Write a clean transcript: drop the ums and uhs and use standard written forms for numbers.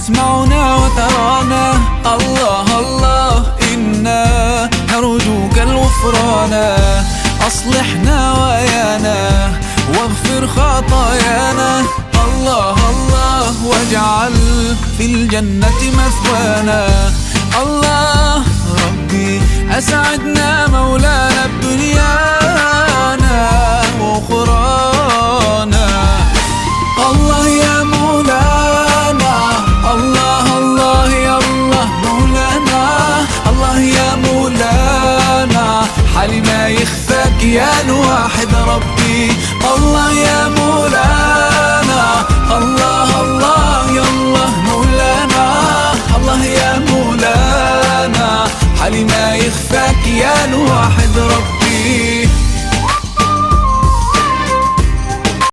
تسمعنا وترانا. الله الله إنا نرجوك الغفران، أصلحنا ويانا واغفر خطايانا. الله الله واجعل في الجنة مثوانا. الله ربي أسعدنا مولانا بدنيانا وأخرانا.